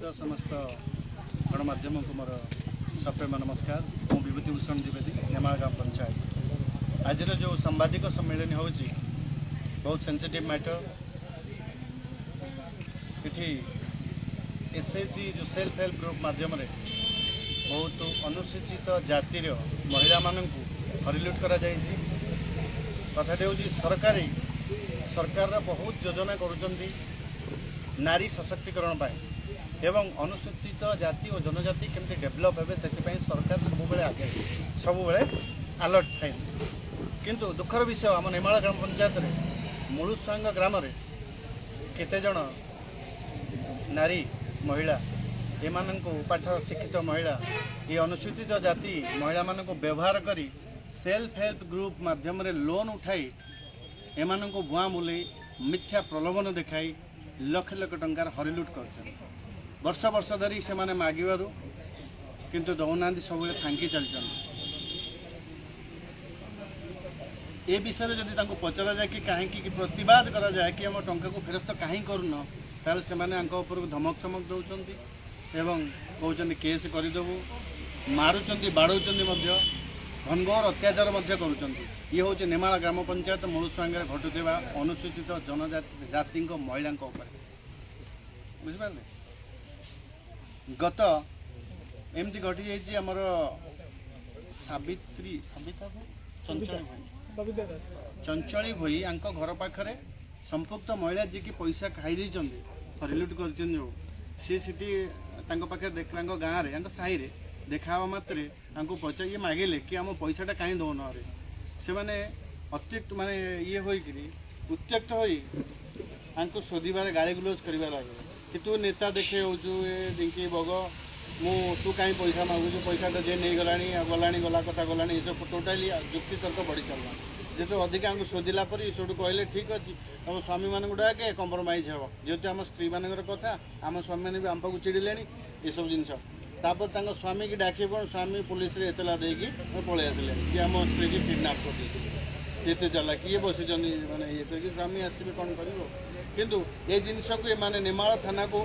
ଉପସ୍ଥିତ ସମସ୍ତ ଗଣମାଧ୍ୟମକୁ ମୋର ସପ୍ରେମ ନମସ୍କାର। ମୁଁ ବିଭୂତି ଭୂଷଣ ଦ୍ୱିବେଦୀ, ନେମାଳ ଗ୍ରାମ ପଞ୍ଚାୟତ। ଆଜିର ଯେଉଁ ସାମ୍ବାଦିକ ସମ୍ମିଳନୀ ହେଉଛି, ବହୁତ ସେନ୍ସିଟିଭ୍ ମ୍ୟାଟର। ଏଠି ଏସ୍ଏଚ୍ଜି ଯେଉଁ ସେଲ୍ଫ ହେଲ୍ପ ଗ୍ରୁପ୍ ମାଧ୍ୟମରେ ବହୁତ ଅନୁସୂଚିତ ଜାତିର ମହିଳାମାନଙ୍କୁ ହରିଲୁଟ୍ କରାଯାଇଛି। କଥାଟି ହେଉଛି, ସରକାରର ବହୁତ ଯୋଜନା କରୁଛନ୍ତି ନାରୀ ସଶକ୍ତିକରଣ ପାଇଁ ଏବଂ ଅନୁସୂଚିତ ଜାତି ଓ ଜନଜାତି କେମିତି ଡେଭଲପ୍ ହେବେ, ସେଥିପାଇଁ ସରକାର ସବୁବେଳେ ଆଗେ, ସବୁବେଳେ ଆଲର୍ଟ ଥାଇନ୍ତି। କିନ୍ତୁ ଦୁଃଖର ବିଷୟ, ଆମ ନେମାଳ ଗ୍ରାମ ପଞ୍ଚାୟତରେ ମୁଳୁସୁଆଙ୍ଗ ଗ୍ରାମରେ କେତେଜଣ ନାରୀ ମହିଳା, ଏମାନଙ୍କୁ ପାଠ ଶିକ୍ଷିତ ମହିଳା, ଏ ଅନୁସୂଚିତ ଜାତି ମହିଳାମାନଙ୍କୁ ବ୍ୟବହାର କରି ସେଲ୍ଫ ହେଲ୍ପ ଗ୍ରୁପ୍ ମାଧ୍ୟମରେ ଲୋନ୍ ଉଠାଇ, ଏମାନଙ୍କୁ ଭୁଆଁ ବୁଲେଇ, ମିଥ୍ୟା ପ୍ରଲୋଭନ ଦେଖାଇ ଲକ୍ଷ ଲକ୍ଷ ଟଙ୍କାର ହରିଲୁଟ୍ କରିଛନ୍ତି। ବର୍ଷ ବର୍ଷ ଧରି ସେମାନେ ମାଗିବାରୁ କିନ୍ତୁ ଦେଉନାହାନ୍ତି, ସବୁବେଳେ ଫାଙ୍କି ଚାଲିଛନ୍ତି। ଏ ବିଷୟରେ ଯଦି ତାଙ୍କୁ ପଚରାଯାଏ କି କାହିଁକି କି ପ୍ରତିବାଦ କରାଯାଏ କି ଆମ ଟଙ୍କାକୁ ଫେରସ୍ତ କାହିଁ କରୁନ, ତାହେଲେ ସେମାନେ ଆଙ୍କ ଉପରକୁ ଧମକ ଚମକ ଦେଉଛନ୍ତି ଏବଂ କହୁଛନ୍ତି କେସ୍ କରିଦେବୁ, ମାରୁଛନ୍ତି, ବାଡ଼ଉଛନ୍ତି ମଧ୍ୟ, ଘନଘୋର ଅତ୍ୟାଚାର ମଧ୍ୟ କରୁଛନ୍ତି। ଇଏ ହେଉଛି ନେମାଳ ଗ୍ରାମ ପଞ୍ଚାୟତ ମୁଳୁସୁଆଙ୍ଗରେ ଘଟୁଥିବା ଅନୁସୂଚିତ ଜନଜାତି ଜାତିଙ୍କ ମହିଳାଙ୍କ ଉପରେ, ବୁଝିପାରିଲେ? ଗତ ଏମିତି ଘଟିଯାଇଛି। ଆମର ସାବିତ୍ରୀ, ସବିତା ଭୋଇ, ଚଞ୍ଚଳୀ ଭୋଇ, ଚଞ୍ଚଳୀ ଭୋଇ, ଆଙ୍କ ଘର ପାଖରେ ସମ୍ପୃକ୍ତ ମହିଳା ଯିଏକି ପଇସା ଖାଇ ଦେଇଛନ୍ତି, ହରିଲୁଟ୍ କରିଛନ୍ତି ଯେଉଁ, ସିଏ ସେଠି ତାଙ୍କ ପାଖରେ ଦେଖ, ତାଙ୍କ ଗାଁରେ, ତାଙ୍କ ସାହିରେ ଦେଖା ହେବା ମାତ୍ରେ ତାଙ୍କୁ ପଚାରି ଇଏ ମାଗିଲେ କି ଆମ ପଇସାଟା କାହିଁ ଦେଉନ ରେ? ସେମାନେ ଅତ୍ୟୁକ୍ତ ମାନେ ଇଏ ହୋଇକିରି, ଉତ୍ତ୍ୟକ୍ତ ହୋଇ ତାଙ୍କୁ ଶୋଧିବାରେ, ଗାଳି ଗୁଲଜ କରିବା ଲାଗିଲେ କି ତୁ ନେତା ଦେଖେଇ ହେଉଛୁ, ଏ ଢିଙ୍କି ବଗ ମୁଁ, ତୁ କାହିଁ ପଇସା ମାଗୁଛୁ, ପଇସାଟା ଯିଏ ନେଇଗଲାଣି ଆଉ ଗଲାଣି, ଗଲା କଥା ଗଲାଣି। ଏସବୁ ଟୋଟାଲି ଯୁକ୍ତିତର୍କ ବଢ଼ି ଚାଲିଲା। ଯେହେତୁ ଅଧିକାଙ୍କୁ ଶୋଧିଲା ପରେ ସେଠୁ କହିଲେ, ଠିକ୍ ଅଛି, ତମ ସ୍ୱାମୀମାନଙ୍କୁ ଡାକେ, କମ୍ପ୍ରମାଇଜ୍ ହେବ। ଯେହେତୁ ଆମ ସ୍ତ୍ରୀମାନଙ୍କର କଥା, ଆମ ସ୍ୱାମୀମାନେ ବି ଆମ ପାଖକୁ ଚିଡ଼ିଲେଣି, ଏସବୁ ଜିନିଷ। ତାପରେ ତାଙ୍କ ସ୍ୱାମୀକି ଡାକି କ'ଣ ସ୍ୱାମୀ ପୋଲିସରେ ଏତଲା ଦେଇକି ପଳେଇ ଆସିଲେ କି ଆମ ସ୍ତ୍ରୀକି କିଡ଼ନାପ୍ କରିଦେଇଥିଲେ। ଏତେ ଚାଲା କିଏ ବସିଛନ୍ତି, ମାନେ ଇଏ କରିକି ସ୍ୱାମୀ ଆସିବେ, କ'ଣ କରିବ? କିନ୍ତୁ ଏ ଜିନିଷକୁ ଏମାନେ ନେମାଳ ଥାନାକୁ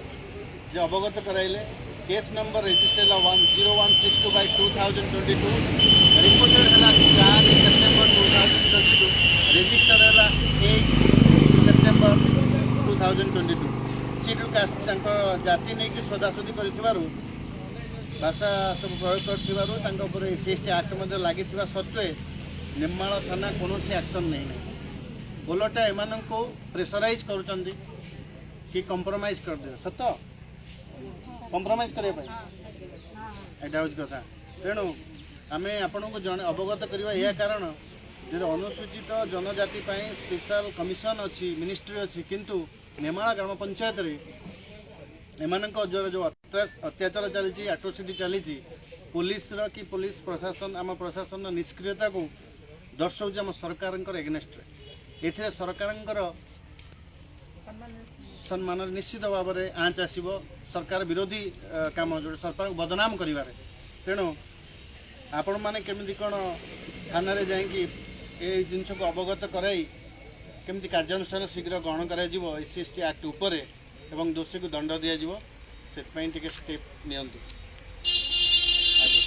ଯେ ଅବଗତ କରାଇଲେ, କେସ୍ ନମ୍ବର ରେଜିଷ୍ଟର ହେଲା 10162/2022, ରିପୋର୍ଟେଡ଼ ହେଲା 4 ସେପ୍ଟେମ୍ବର 2022, ରେଜିଷ୍ଟର ହେଲା 8 ସେପ୍ଟେମ୍ବର 2022। ସିଡ୍ୟୁଲ୍ କାଷ୍ଟ ତାଙ୍କ ଜାତି ନେଇକି ଶୋଧାଶୋଧି କରିଥିବାରୁ, ଭାଷା ସବୁ ପ୍ରୟୋଗ କରିଥିବାରୁ ତାଙ୍କ ଉପରେ S C S T act ମଧ୍ୟ ଲାଗିଥିବା ସତ୍ତ୍ୱେ ନେମାଳ ଥାନା କୌଣସି ଆକ୍ସନ୍ ନେଇନାହିଁ। ଓଲଟା ଏମାନଙ୍କୁ ପ୍ରେସରାଇଜ୍ କରୁଛନ୍ତି କି କମ୍ପ୍ରମାଇଜ୍ କରିଦିଅ। ସତ କମ୍ପ୍ରମାଇଜ୍ କରିବା ପାଇଁ ଏଇଟା ହେଉଛି କଥା। ତେଣୁ ଆମେ ଆପଣଙ୍କୁ ଜଣେ ଅବଗତ କରିବା ଏହା କାରଣ ଯେ ଅନୁସୂଚିତ ଜନଜାତି ପାଇଁ ସ୍ପେଶାଲ କମିଶନ ଅଛି, ମିନିଷ୍ଟ୍ରି ଅଛି, କିନ୍ତୁ ନେମାଳ ଗ୍ରାମ ପଞ୍ଚାୟତରେ ଏମାନଙ୍କ ଦ୍ୱାରା ଯେଉଁ ଅତ୍ୟାଚାର ଚାଲିଛି, ଆଟ୍ରୋସିଟି ଚାଲିଛି, ପୋଲିସର କି ପୋଲିସ ପ୍ରଶାସନ, ଆମ ପ୍ରଶାସନର ନିଷ୍କ୍ରିୟତାକୁ ଦର୍ଶାଉଛି ଆମ ସରକାରଙ୍କର ଏଗେନେଷ୍ଟରେ। ଏଥିରେ ସରକାରଙ୍କର ସମ୍ମାନରେ ନିଶ୍ଚିତ ଭାବରେ ଆଞ୍ଚ ଆସିବ, ସରକାର ବିରୋଧୀ କାମ ଯେଉଁଟା ସରକାରଙ୍କୁ ବଦନାମ କରିବାରେ। ତେଣୁ ଆପଣମାନେ କେମିତି କ'ଣ ଥାନାରେ ଯାଇକି ଏଇ ଜିନିଷକୁ ଅବଗତ କରାଇ କେମିତି କାର୍ଯ୍ୟାନୁଷ୍ଠାନ ଶୀଘ୍ର ଗ୍ରହଣ କରାଯିବ S C S T act ଉପରେ ଏବଂ ଦୋଷୀକୁ ଦଣ୍ଡ ଦିଆଯିବ, ସେଥିପାଇଁ ଟିକେ ଷ୍ଟେପ୍ ନିଅନ୍ତୁ ଆଜ୍ଞା।